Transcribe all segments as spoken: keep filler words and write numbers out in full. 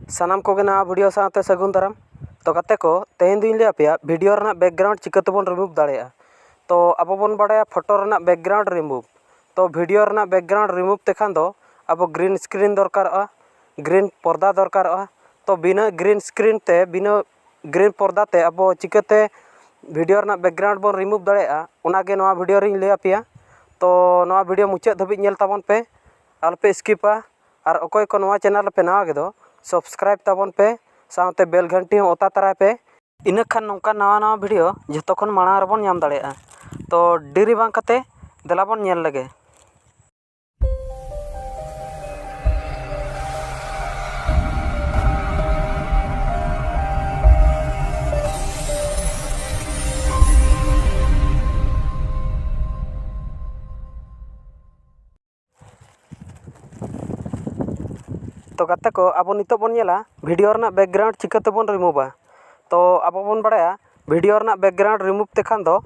ᱥᱟᱱᱟᱢ ᱠᱚᱜᱮ ᱱᱟᱣᱟ video ᱥᱟᱶᱛᱮ ᱥᱟᱹᱜᱩᱱ ᱫᱟᱨᱟᱢ᱾ ᱛᱚ ᱜᱟᱛᱮ ᱠᱚ, ᱛᱮᱦᱮᱧ ᱫᱩᱧ ᱞᱟᱹᱭ ᱟᱯᱮᱭᱟ video ᱨᱮᱱᱟᱜ background ᱪᱤᱠᱟᱹ ᱛᱮᱵᱚᱱ remove ᱫᱟᱲᱮᱭᱟᱜᱼᱟ᱾ ᱛᱚ ᱟᱵᱚ ᱵᱚᱱ ᱵᱟᱲᱟᱭᱟ photo ᱨᱮᱱᱟᱜ background remove᱾ ᱛᱚ video ᱨᱮᱱᱟᱜ background remove ᱛᱮᱠᱷᱟᱱ ᱫᱚ ᱟᱵᱚ green screen ᱫᱚᱨᱠᱟᱨᱚᱜᱼᱟ, green ᱯᱚᱨᱫᱟ ᱫᱚᱨᱠᱟᱨᱚᱜᱼᱟ᱾ ᱛᱚ ᱵᱤᱱᱟᱹ green screen ᱛᱮ, ᱵᱤᱱᱟᱹ green ᱯᱚᱨᱫᱟ ᱛᱮ ᱟᱵᱚ ᱪᱤᱠᱟᱹᱛᱮ video ᱨᱮᱱᱟᱜ background ᱵᱚᱱ remove ᱫᱟᱲᱮᱭᱟᱜᱼᱟ, ᱚᱱᱟᱜᱮ ᱱᱚᱣᱟ video ᱨᱤᱧ ᱞᱟᱹᱭ ᱟᱯᱮᱭᱟ᱾ ᱛᱚ ᱱᱚᱣᱟ video ᱢᱩᱪᱟᱹᱫ ᱫᱷᱟᱹᱵᱤᱡ ᱧᱮᱞ ᱛᱟᱵᱚᱱ ᱯᱮ, ᱟᱞᱚᱯᱮ skipᱟ᱾ ᱟᱨ ᱚᱠᱚᱭ ᱠᱚ ᱱᱚᱣᱟ channel ᱨᱮᱯᱮ ᱱᱟᱣᱟ ᱜᱮᱫᱚ, subscribe ᱛᱟᱵᱚᱱ ᱯᱮ, ᱥᱟᱶᱛᱮ bell ᱜᱷᱟᱱᱴᱤ ᱦᱚᱸ ᱚᱛᱟ ᱛᱟᱨᱟᱭ ᱯᱮ᱾ ᱤᱱᱟᱹ ᱠᱷᱟᱱ ᱱᱚᱝᱠᱟᱱ ᱱᱟᱣᱟ ᱱᱟᱣᱟ video ᱡᱷᱚᱛᱚ ᱠᱷᱚᱱ ᱢᱟᱲᱟᱝ ᱨᱮᱵᱚᱱ ᱧᱟᱢ ᱫᱟᱲᱮᱭᱟᱜᱼᱟ᱾ ᱛᱚ ᱰᱮᱨᱤ ᱵᱟᱝ ᱠᱟᱛᱮ ᱫᱮᱞᱟ ᱵᱚᱱ ᱧᱮᱞ ᱞᱮᱜᱮ᱾ ᱛᱚ ᱜᱟᱛᱮ ᱠᱚ, ᱟᱵᱚ ᱱᱤᱛᱚᱜ ᱵᱚᱱ ᱧᱮᱞᱟ video ᱨᱮᱱᱟᱜ background ᱪᱤᱠᱟᱹ ᱛᱮᱵᱚᱱ removeᱟ᱾ ᱛᱚ ᱟᱵᱚ ᱵᱚᱱ ᱵᱟᱲᱟᱭᱟ video ᱨᱮᱱᱟᱜ background remove ᱛᱮᱠᱷᱟᱱ ᱫᱚ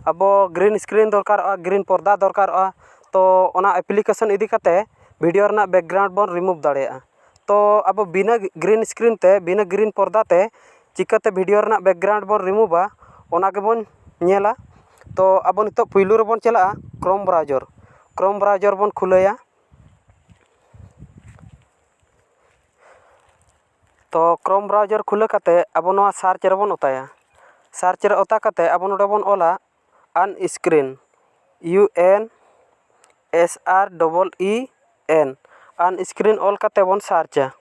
ᱟᱵᱚ green screen ᱫᱚᱨᱠᱟᱨᱚᱜᱼᱟ, green ᱯᱚᱨᱫᱟ ᱫᱚᱨᱠᱟᱨᱚᱜᱼᱟ᱾ ᱛᱚ ᱚᱱᱟ application ᱤᱫᱤ ᱠᱟᱛᱮ video ᱨᱮᱱᱟᱜ background ᱵᱚᱱ remove ᱫᱟᱲᱮᱭᱟᱜᱼᱟ᱾ ᱛᱚ ᱟᱵᱚ ᱵᱤᱱᱟᱹ green screen ᱛᱮ, ᱵᱤᱱᱟᱹ green ᱯᱚᱨᱫᱟ ᱛᱮ ᱪᱤᱠᱟᱹᱛᱮ video ᱨᱮᱱᱟᱜ background ᱵᱚᱱ removeᱟ, ᱚᱱᱟ ᱜᱮᱵᱚᱱ ᱧᱮᱞᱟ᱾ ᱛᱚ ᱟᱵᱚ ᱱᱤᱛᱚᱜ ᱯᱩᱭᱞᱩ ᱨᱮᱵᱚᱱ ᱪᱟᱞᱟᱜᱼᱟ Chrome browser᱾ Chrome browser ᱵᱚᱱ ᱠᱷᱩᱞᱟᱹᱭᱟ᱾ ᱛᱚ Chrome browser ᱠᱷᱩᱞᱟᱹᱣ ᱠᱟᱛᱮ ᱟᱵᱚ ᱱᱚᱣᱟ search ᱨᱮᱵᱚᱱ ᱚᱛᱟᱭᱟ᱾ Search ᱨᱮ ᱚᱛᱟ ᱠᱟᱛᱮ ᱟᱵᱚ ᱱᱚᱰᱮ ᱵᱚᱱ ᱚᱞᱟ unscreen, U N S R E E N, unscreen ᱚᱞ ᱠᱟᱛᱮ ᱵᱚᱱ searchᱟ᱾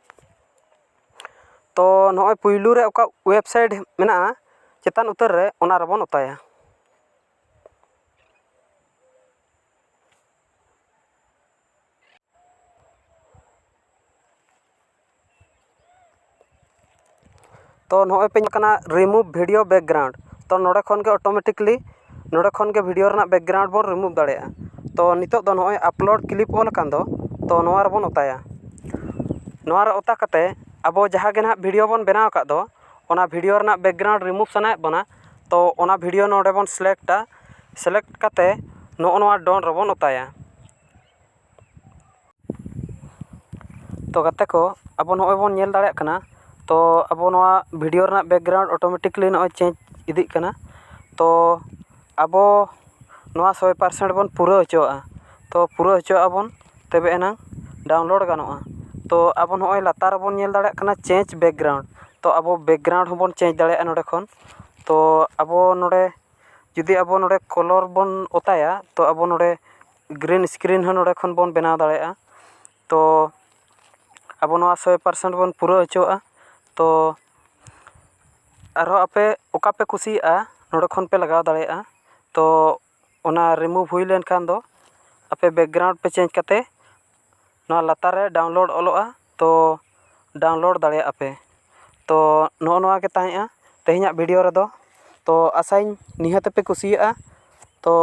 ᱛᱚ ᱱᱚᱜᱼᱚᱭ ᱯᱩᱭᱞᱩ ᱨᱮ ᱚᱠᱟ website ᱢᱮᱱᱟᱜᱼᱟ ᱪᱮᱛᱟᱱ ᱩᱛᱟᱹᱨ ᱨᱮ, ᱚᱱᱟ ᱨᱮᱵᱚᱱ ᱚᱛᱟᱭᱟ᱾ ᱛᱚ ᱱᱚᱜᱼᱚᱭ ᱯᱮ ᱧᱮᱞ ᱠᱟᱱᱟ remove video background᱾ ᱛᱚ ᱱᱚᱰᱮ ᱠᱷᱚᱱ ᱜᱮ automatically ᱱᱚᱰᱮ ᱠᱷᱚᱱ ᱜᱮ video ᱨᱮᱱᱟᱜ background ᱵᱚᱱ remove ᱫᱟᱲᱮᱭᱟᱜᱼᱟ᱾ ᱛᱚ ᱱᱤᱛᱚᱜ ᱫᱚ ᱱᱚᱜᱼᱚᱭ upload clip ᱚᱞ ᱟᱠᱟᱱ ᱫᱚ, ᱛᱚ ᱱᱚᱣᱟ ᱨᱮᱵᱚᱱ ᱚᱛᱟᱭᱟ᱾ ᱱᱚᱣᱟ ᱨᱮ ᱚᱛᱟ ᱠᱟᱛᱮ ᱟᱵᱚ ᱡᱟᱦᱟᱸ ᱜᱮ ᱱᱟᱦᱟᱜ video ᱵᱚᱱ ᱵᱮᱱᱟᱣ ᱟᱠᱟᱫ ᱫᱚ, ᱚᱱᱟ video ᱨᱮᱱᱟᱜ background remove ᱥᱟᱱᱟᱭᱮᱫ ᱵᱚᱱᱟ, ᱛᱚ ᱚᱱᱟ video ᱱᱚᱰᱮ ᱵᱚᱱ selectᱟ᱾ Select ᱠᱟᱛᱮ ᱱᱚᱜᱼᱚ ᱱᱚᱣᱟ done ᱨᱮᱵᱚᱱ ᱚᱛᱟᱭᱟ᱾ ᱛᱚ ᱜᱟᱛᱮ ᱠᱚ, ᱟᱵᱚ ᱱᱚᱜᱼᱚᱭ ᱵᱚᱱ ᱧᱮᱞ ᱫᱟᱲᱮᱭᱟᱜ ᱠᱟᱱᱟ, ᱛᱚ ᱟᱵᱚ ᱱᱚᱣᱟ video ᱨᱮᱱᱟᱜ background automatically ᱱᱚᱜᱼᱚᱭ change ᱤᱫᱤᱜ ᱠᱟᱱᱟ᱾ ᱛᱚ ᱟᱵᱚ ᱱᱚᱣᱟ ᱥᱚᱭ percent ᱵᱚᱱ ᱯᱩᱨᱟᱹᱣ ᱦᱚᱪᱚᱣᱟᱜᱼᱟ᱾ ᱛᱚ ᱯᱩᱨᱟᱹᱣ ᱦᱚᱪᱚᱣᱟᱜᱼᱟ ᱵᱚᱱ, ᱛᱚᱵᱮ ᱮᱱᱟᱝ download ᱜᱟᱱᱚᱜᱼᱟ᱾ ᱛᱚ ᱟᱵᱚ ᱱᱚᱜᱼᱚᱭ ᱞᱟᱛᱟᱨ ᱨᱮᱵᱚᱱ ᱧᱮᱞ ᱫᱟᱲᱮᱭᱟᱜ ᱠᱟᱱᱟ change background᱾ ᱛᱚ ᱟᱵᱚ background ᱦᱚᱸᱵᱚᱱ change ᱫᱟᱲᱮᱭᱟᱜᱼᱟ ᱱᱚᱰᱮ ᱠᱷᱚᱱ᱾ ᱛᱚ ᱟᱵᱚ ᱱᱚᱰᱮ ᱡᱩᱫᱤ ᱟᱵᱚ ᱱᱚᱰᱮ color ᱵᱚᱱ ᱚᱛᱟᱭᱟ, ᱛᱚ ᱟᱵᱚ ᱱᱚᱰᱮ green screen ᱦᱚᱸ ᱱᱚᱰᱮ ᱠᱷᱚᱱ ᱵᱚᱱ ᱵᱮᱱᱟᱣ ᱫᱟᱲᱮᱭᱟᱜᱼᱟ᱾ ᱛᱚ ᱟᱵᱚ ᱱᱚᱣᱟ ᱥᱚᱭ percent ᱵᱚᱱ ᱯᱩᱨᱟᱹᱣ ᱦᱚᱪᱚᱣᱟᱜᱼᱟ᱾ ᱛᱚ ᱟᱨᱦᱚᱸ ᱟᱯᱮ ᱚᱠᱟ ᱯᱮ ᱠᱩᱥᱤᱭᱟᱜᱼᱟ, ᱱᱚᱰᱮ ᱠᱷᱚᱱ ᱯᱮ ᱞᱟᱜᱟᱣ ᱫᱟᱲᱮᱭᱟᱜᱼᱟ᱾ ᱛᱚ ᱚᱱᱟ remove ᱦᱩᱭ ᱞᱮᱱᱠᱷᱟᱱ ᱫᱚ ᱟᱯᱮ background ᱯᱮ change ᱠᱟᱛᱮ ᱱᱚᱣᱟ ᱞᱟᱛᱟᱨ ᱨᱮ download ᱚᱞᱚᱜᱼᱟ, ᱛᱚ download ᱫᱟᱲᱮᱭᱟᱜᱼᱟ ᱯᱮ᱾ ᱛᱚ ᱱᱚᱜᱼᱚ ᱱᱚᱣᱟ ᱜᱮ ᱛᱟᱦᱮᱸᱜᱼᱟ ᱛᱮᱦᱮᱧᱟᱜ video ᱨᱮᱫᱚ᱾ ᱛᱚ ᱟᱥᱟᱧ ᱱᱤᱦᱟᱹᱛ ᱯᱮ ᱠᱩᱥᱤᱭᱟᱜᱼᱟ᱾ ᱛᱚ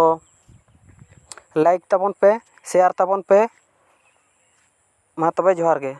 like ᱛᱟᱵᱚᱱ ᱯᱮ, share ᱛᱟᱵᱚᱱ ᱯᱮ᱾ ᱢᱟ ᱛᱚᱵᱮ ᱡᱚᱦᱟᱨ ᱜᱮ᱾